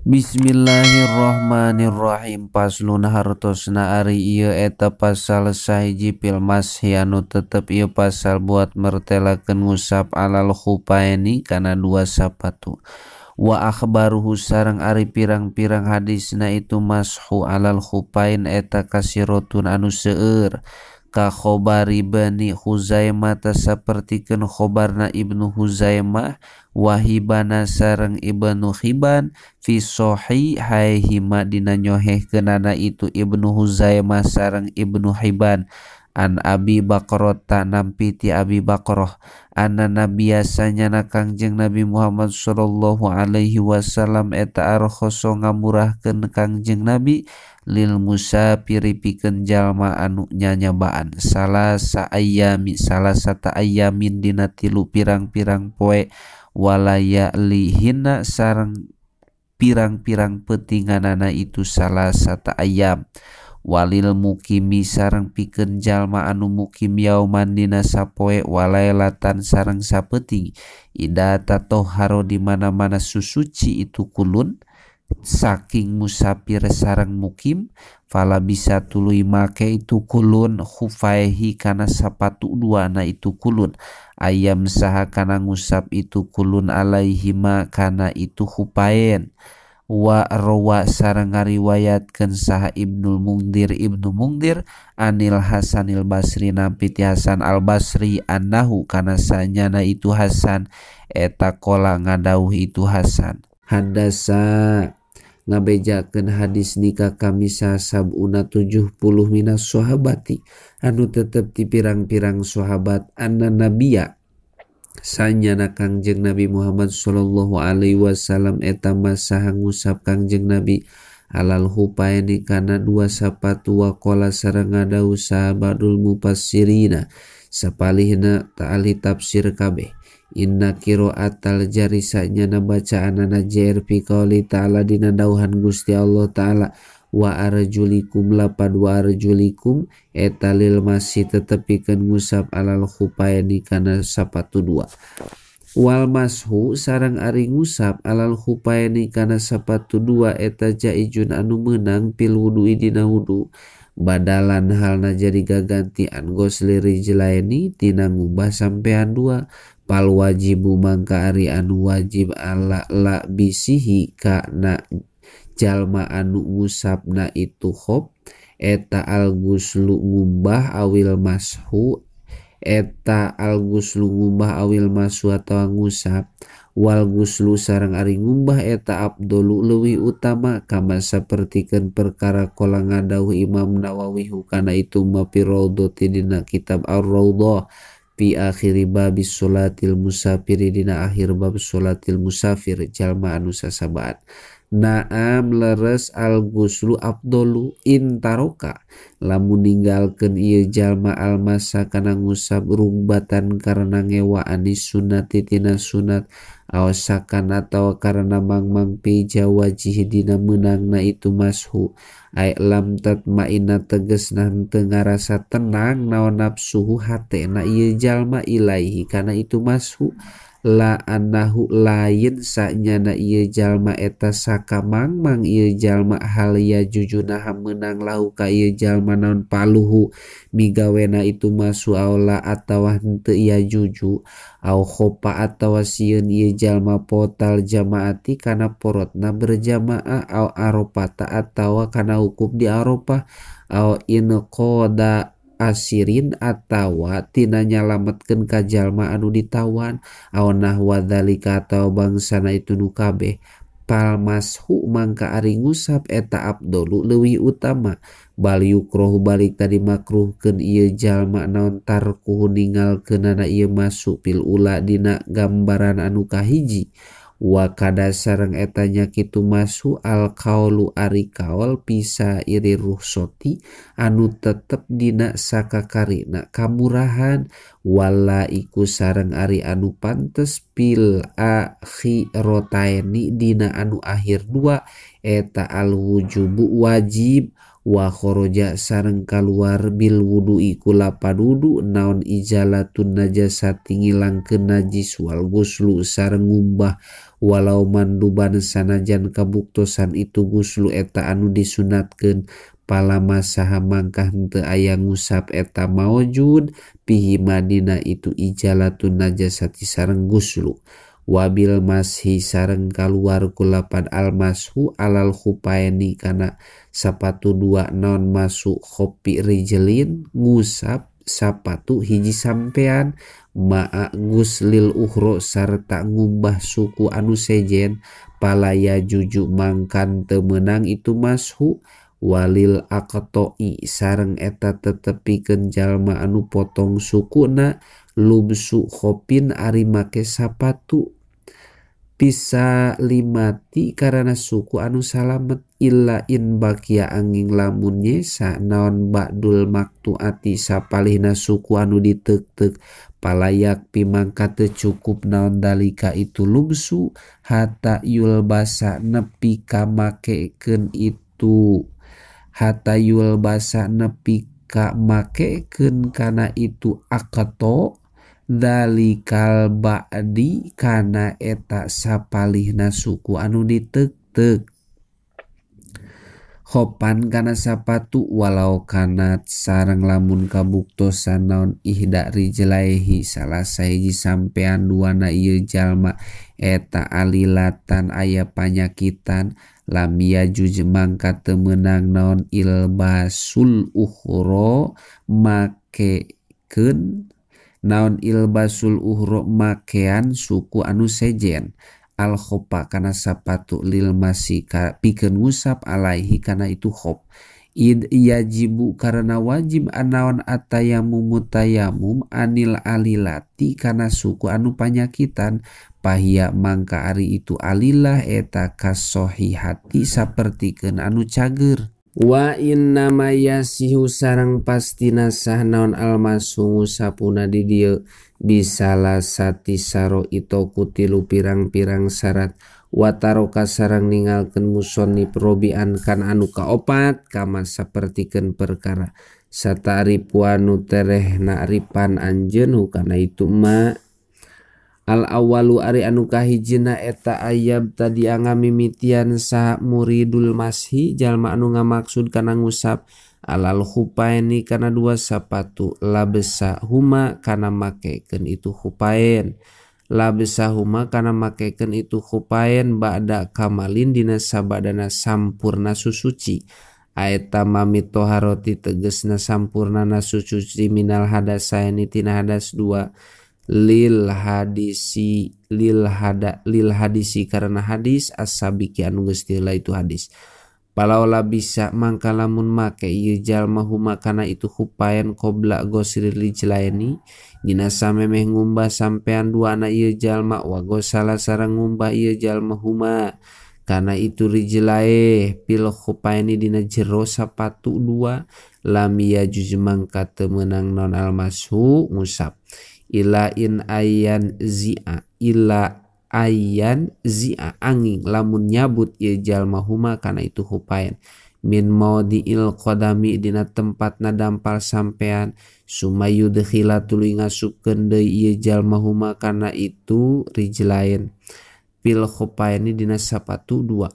Bismillahirrahmanirrahim. Paslon hartosna ari ieu eta pasal sahiji fil mashi anu tetep ieu pasal buat mertelakeun ngusap alal khufaini kana dua sapatu. Wa akhbaruhu sareng ari pirang-pirang hadisna itu mashu alal khufain eta kasirotun anu seueur. Ka khobari bani Huzaimah sapertikeun khobarna Ibnu Huzaimah wahibana sareng Ibnu Hiban fi sahihaihima dina nyohehkeunana itu Ibnu Huzaimah sareng Ibnu Hiban an Abi Bakrah nampi ti Abi Bakrah anna nabiasanya na Kangjeng Nabi Muhammad sallallahu alaihi wasallam eta arkhoso ngamurahkeun Kangjeng Nabi lil musafiri pikeun jalma anu nyanyabaan salasa ayami salasata ayamin dina tilu pirang-pirang poe walaya lihina sareng pirang-pirang peutinganana itu salasata ayam walil mukimi sareng pikeun jalma anu mukim yauman dina sapoe walailatan sareng sapeuting ida tatoharo di mana-mana susuci itu kulun saking musafir sareng mukim fala bisa tuluy make itu kulun khufaihi kana sapatu duana itu kulun ayam saha kana ngusap itu kulun alaihima kana itu khufain wa rawa sareng ngariwayatkeun saha Ibnul Mungdir Ibnu Mungdir anil Hasanil Basri nampi ti Hasan Al Basri annahu kana sanyana itu Hasan eta kola ngadauh itu Hasan hadasa ngabejakeun hadis nikah kami sabuna 70 minas sahabati anu tetep ti pirang-pirang sahabat anna nabiyya sanyana Kangjeng Nabi Muhammad sallallahu alaihi wasallam eta masaha ngusap Kangjeng Nabi alal hupaini kana dua sapatu wa qala sareng ngadauh sahabadul mufassirina sapalihna ta'ali tafsir kabeh inna qira'atal jari sanyana bacaanana jar fi qouli ta'ala dina dauhan Gusti Allah ta'ala wa arjulikum lapad wa arjulikum eta lil masih tetepikeun ngusap alal khufaini kana sapatu dua wal mashu sareng ari ngusap alal khufaini kana sapatu dua eta jaijun anu meunang fil wudu'i dina wudu badalan halna jadi gagantian gosli rijlaini tina ngubah sampean dua pal wajibu mangka ari anu wajib ala la bisihi kana jalma anu ngusapna itu khob eta al guslu ngumbah awil mashu eta al guslu ngumbah awil mashu atawa ngusap wal guslu sareng ari ngumbah eta abdolu leuwih utama kama sapertikeun perkara kola ngadauh Imam Nawawi hukana itu ma fi raudhati dina kitab Ar-Raudhah fi akhiri babis sholatil musafiri dina akhir bab sholatil musafir jalma anu sasabaan. Naam leres al guslu abdolu intaroka lamun ninggalkeun ieu jalma almasa kana ngusap rugbatan karena ngewaan sunnati tina sunat awasakan atawa karena mangmang pi jawajihi dina meunangna itu mashu ay lam tatmaina tegesna henteu ngarasa tenang naon nafsuhu hatena ieu jalma ilaihi kana itu mashu la annahu lain sanyana ieu jalma eta sakamangmang ieu jalma hal ya jujunaha meunang lahu ka ieu jalma naon paluhu migawena itu masu aula atawa henteu ya juju au khopa atawa sieun ieu jalma potal jamaati kana porotna berjamaah au arafata atawa kana hukum di Arafah au inqada asirin atawa tina nyalametkeun ka jalma anu ditawan aw nahwa dzalika atawa bangsana itu nu kabeh pal mashu mangka ari ngusap eta abdolu leuwih utama bal yukrohu balik tadi makruhkeun ieu jalma naon tarkuhu ninggalkeunana ieu masuk fil ula dina gambaran anu kahiji wa kada sareng eta nya kitu masu al qaulu ari kaol pisa iri ruhsoti anu tetep dina sakakarina kamurahan wala iku sareng ari anu pantes pil akhirotaini dina anu akhir dua eta al wujubu wajib Wa kharaja sareng kaluar bil wudu'i kula padudu naon ijalatun najasati ngilangkeun najis wal guslu sareng ngumbah walau manduban sanajan kabuktosan itu guslu eta anu disunatkeun palama saha mangkah henteu aya ngusap eta maujud pihi madina itu ijalatun najasati sareng guslu wabil mashi sareng kaluar kulapan almashu alal khupaini kana sapatu dua naon masuk khopi rijelin ngusap sapatu hiji sampean ma'a guslil ukhro sarta ngumbah suku anu sejen palaya juju mangkan teu meunang itu mashu walil aqta'i sareng eta tetepikeun jalma anu potong sukuna lubsu khopin ari make sapatu bisa limati karena suku anu salamet illa in bakia angin lamun nyesa naon ba'dul maktuati sapalihna suku anu ditek-tek palayak pimangka teu cukup naon dalika itu lubsu hatta yulbasa nepi ka makekeun itu hatta yulbasa nepi ka makekeun kana itu aqta dalikal ba'di kana eta sapalihna suku anu ditek-tek khopan kana sapatu walau kanat sareng lamun kabuktosan naon ihda rijlaihi salah sahiji sampean duana ieu jalma eta alilatan aya panyakitan lam yajuj mangka teu meunang naon ilbasul ukhra makekeun naon ilbasul uhro makean suku anu sejen al khopa kana sapatu lil masi pikeun ngusap alaihi kana itu khop id yajibu karena wajib anaon atayamumu tayamum anil alilati kana suku anu panyakitan pahia mangka ari itu alilah eta kasohihati sapertikeun anu cager. Wa inna ma yasihu sareng pastina sah naon almasu ngusapuna di dieu bisalasati saro itu ku tilu pirang-pirang syarat wa taroka sareng ningalkeun musannif robian kan anu kaopat kama sapertikeun perkara sataripu anu terehna ripan anjeun hukana itu ma al awalu ari anu kahijina eta ayab tadi angamimitian saha muridul mashi jalma anu ngamaksud kana ngusap alal khupaini kana dua sapatu labesa huma kana makekeun itu khupain labesa huma kana makekeun itu khupain ba'da kamalin dina sabadana sampurna susuci aeta mami toharoti tegesna sampurnana susuci minal hadasaini tina hadas dua lil hadisi lil hada lil hadisi karena hadis as-sabiki anu geus teu itu hadis palaola bisa mangka lamun make ieu jalma huma kana itu khupain qabla ghusli rijlaini dina samemeh ngumbah sampean duana ieu jalma wa ghusala sareng ngumbah ieu jalma huma kana itu rijlae pil khupaini dina jero sapatu dua lam yajuz mangka teu meunang non almasu ngusap ila in ayan zia ila ayan zia angin lamun nyabut ieu jalma huma kana itu khupain min maudiil qadami dina tempatna dampal sampean sumayudkhila tuluy ngasupkeun deui ieu jalma huma kana itu rijlain pil khupaini dina sapatu dua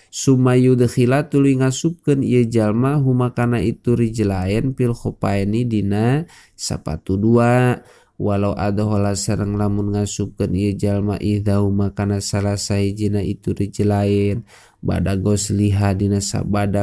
sumayudkhila tuluy ngasupkeun ieu jalma huma kana itu rijlain pil khupaini dina sapatu dua walau adhola sareng lamun ngasupkeun ieu jalma ihdahuma kana salah sahijina itu rijlain bada gosliha dina sabada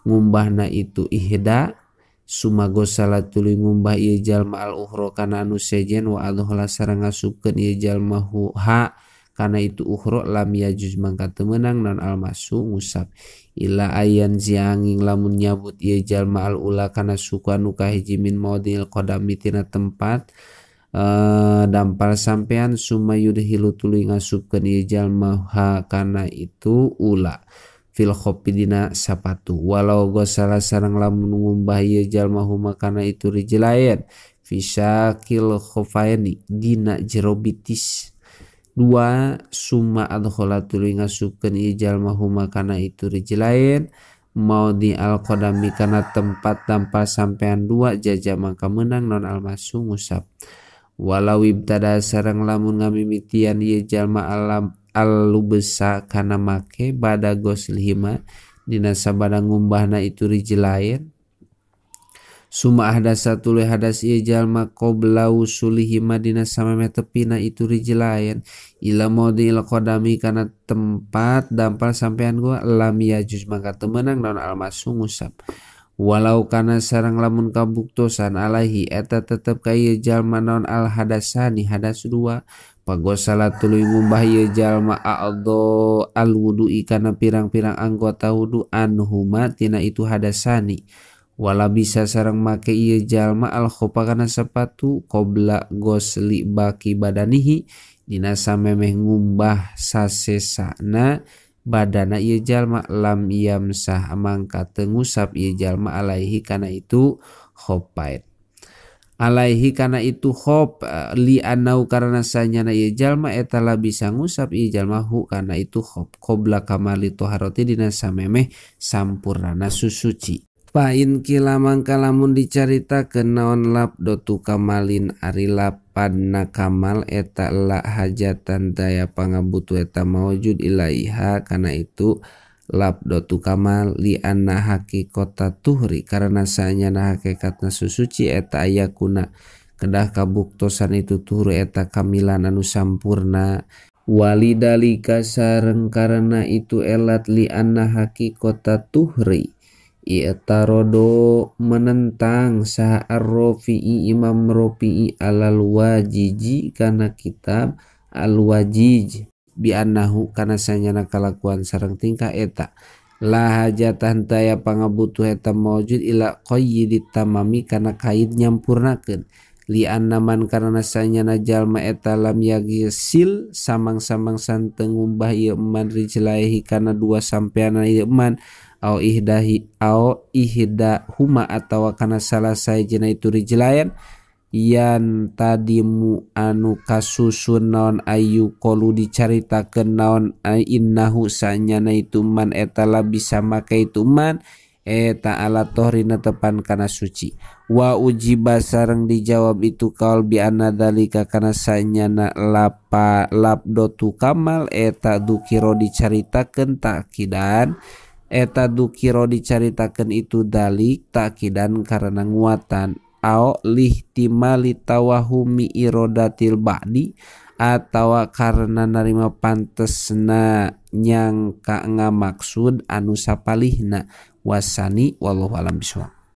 ngumbahna itu ihda suma gosala tuluy ngumbah ieu jalma al ukhra kana anu sejen wa adhola sareng ngasupkeun ieu jalma ha kana itu ukhra lam yajuz mangka teu meunang non almasu ngusap ila ayan zianging lamun nyabut ieu jalma al ula kana suku anu kahiji min maudil qadami tina tempat dampal sampean summa yudhilu tuluy ngasupkeun ieu jalma ha kana itu ula fil khofi dina sapatu walau gosala sareng lamun ngumbah ieu jalma huma kana itu rijlain fi syakil khofaini dina jero bitis dua summa adkhala tuluy ngasupkeun ieu jalma huma kana itu rijlain maudi al qadami kana tempat dampal sampean dua jaja mangka meunang non almasu ngusap. Walau ibtada sareng lamun ngamimitian ieu jalma alam alubesa kana make bada goslihima dina sabada ngumbahna itu rijlain suma ahdasa tuluy hadas ieu jalma qabla wusulihima dina samemeh tepina itu rijlain ila maudhi'il qadami kana tempat dampal sampean gua lam yajuz mangka teu meunang naon almasu ngusap. Walau kana sareng lamun kabuktosan alaihi eta tetep ka ieu jalma naon al hadasani hadas dua pagosala tuluy ngumbah ieu jalma a'dha al wudu'i kana pirang-pirang anggota wudu anhuma tina itu hadasani wala bisa sareng make ieu jalma al khofa kana sepatu qabla gosli baki badanihi dina samemeh ngumbah sasesana badana ieu jalma lam yamsah mangka teu ngusap ieu jalma alaihi kana itu khofain alaihi kana itu khof li anau karena sanyana ieu jalma eta la bisa ngusap ieu jalma hu kana itu khof qabla kamali taharati dina samemeh sampurnana susuci. Pain kila mangka lamun dicaritakeun naon labdotu kamalin ari lapadna kamal eta la hajatan daya pangabutuh eta maujud ilaiha kana itu labdotu kamal li anna haqiqata tuhri karena sanyana hakikatna susuci eta ayakuna kedah kabuktosan itu tuhur eta kamilan anu sampurna walidalika sareng karena itu elat li anna haqiqata tuhri i'tarodo menentang saha ar-Rafi'i Imam Rafi'i alal wajiji kana kitab al-wajij bi annahu kana sanyana kalakuan sareng tingkah eta la hajatan taya pangabutuh eta maujud ila qayyidit tamami kana kait nyampurnakeun li annaman karena sanyana jalma eta lam yagisil samang-samang santeng ngumbah ieu man rijlaihi kana dua sampeanna ieu man au ihdahi au ihda huma atawa kana salah sahijina itu rijlain yan tadimu anu kasusun naon ayu qalu dicaritakeun naon innahu sanyana itu man eta la bisa make itu man eta ala tohrina tepan kana suci wa ujiba sareng dijawab itu kaul bi anna dzalika kana sanyana lapa labdotu kamal eta dukiro dicaritakeun takidan eta dukiro dicaritakeun itu dalik takidan karena nguatan au lihtimali tawahumi irodatil ba'di atawa karena narima pantesna nyangka ngamaksud anu sapalihna wasani wallahu alam bisawab.